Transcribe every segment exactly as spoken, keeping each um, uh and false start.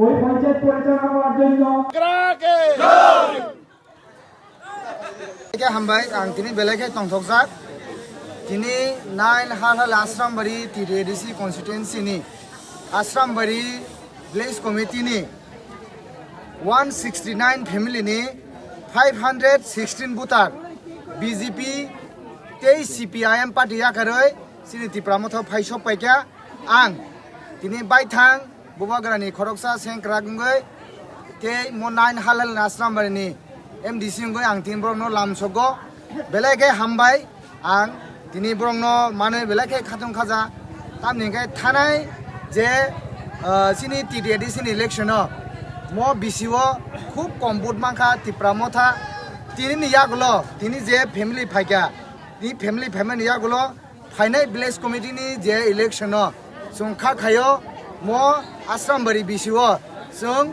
ওই পঞ্চায়েত পরিচালনা করার জন্য। Belai khe hambai, ang tini belai khe tongthokjak. Tini nine Halhal Asrambari T T A D C constituency ni Asrambari village committee ni one sixty nine family ni five hundred sixteen voter B J P tei C P I M party yakarwi chini Tipra Motha phai sok paikha. Ang tini baithang Bubagrani khoroksa sengkrak wngwi tei mo nine Halhal Asrambari ni M D C wngwi ang tini borokno lamsogo. Belai khe hambai, ang tini borokno manwi belai khe khatung khaja. Tamni hwnkhe thanai je, ah, chini T T A D C ni election o mo B C o khub kom vote mankha Tipra Motha. Tini ni yagulo, tini je family phaikha, tini family phaimani yagulo phainai village committee ni je election o chwng kha khaio mo Asrambari B C o chwng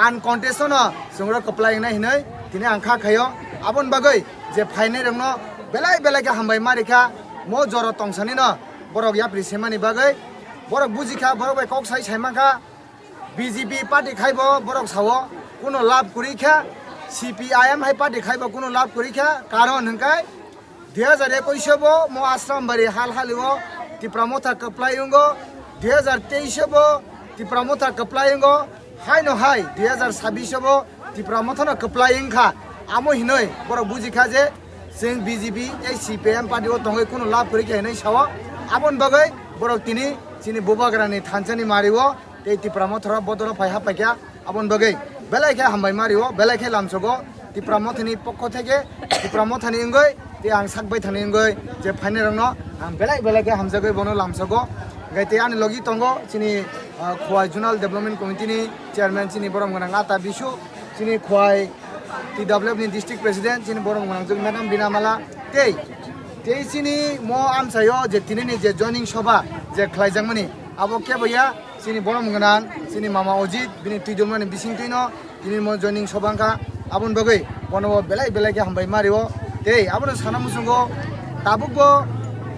uncontested no chwng rok kwplai wngnai hinwi tini ang kha khaio. Aboni bagwi je phainai rokno belai belai khe hambai ma rikha, mo joro tongsani no borok yapri semani bagwi borok bujikha, borok bai kok sai sai mankha. B J P party khaibo borok sao kuno lab kwrwi kha, C P I M hai party khaibo kuno lab kwrwi kha, karon hwnkhe dui hajar ekwis bo mo Asrambari Halhal o Tipra Motha kwplai wngo, dui hajar teis bo Tipra Motha kwplai wngo, haino hai dui hajar sabis bo Tipra Motha no kwplai wngkha. Amo hinoi borok bujikha je chwng B J P tei C P I M party o tongwi kuno lab kwrwi kha hinoi sao. Aboni bagwi borok tini chini Bubagrani thansa ni mari o tei Tipra Motha rok bodol o phai ha paikha. Aboni bagwi belai khe hambai ma rio, belai khe lamsogo Tipra Motha ni pokho theke, Tipra Motha ni wngwi tei ang sak bai thani wngwi je phainai rokno ang belai belai khe hamjagwi bono lamsogo. Hwnkhe tei ani logi tongo chini, ah, Khowai Zonal Development Committee ni chairman chini borom gwnang Ata Bisu, chini Khowai T W F ni district president chini borom gwnang jwk Madam Bina Mala tei, tei chini mo amchaio je tini ni je joining soba je khlaijakmani abo kebo ya, chini borom gwnang, chini mama Ojit, bini twi dulmani bising twino, tini mo joining sobangkha, aboni bagwi bono bo belai belai khe hambai ma rio. Tei abono sana muchungo tabukbo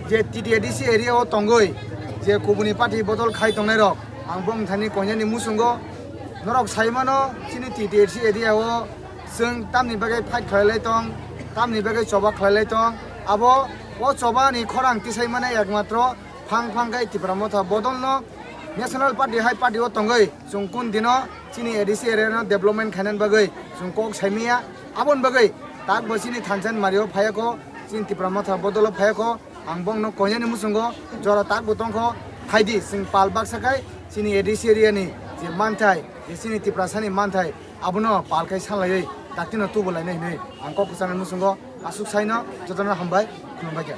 je T T A D C area o tongwi je kubuni party bodol khai tongnai rok, ang bong thani koinani muchungo norok sai mano chini T T A D C area o chwng tamni bagwi fight khlai lai tong, tamni bagwi choba khlai lai tong, abo o choba ni khorang tisai mane ekmatro phang phang khe Tipra Motha bodol no National Party hai party o tongwi chwng kun dino chini A D C area no development khainani bagwi chwng kok saimaya. Aboni bagwi tak bo chini thansa ni mari o phaiya kho, chini Tipra Motha bodol o phaiya kho, ang bongno koinani muchungo jora tak bo tongkho, phaidi chwng pal baksa khai chini A D C area ni je manthai, je chini Tiprasa ni manthai abono pal khai salaiwi daktino tubu lainai hinwi ang kok kwchangni muchungo aswk saino jotono hambai khulumbai kha.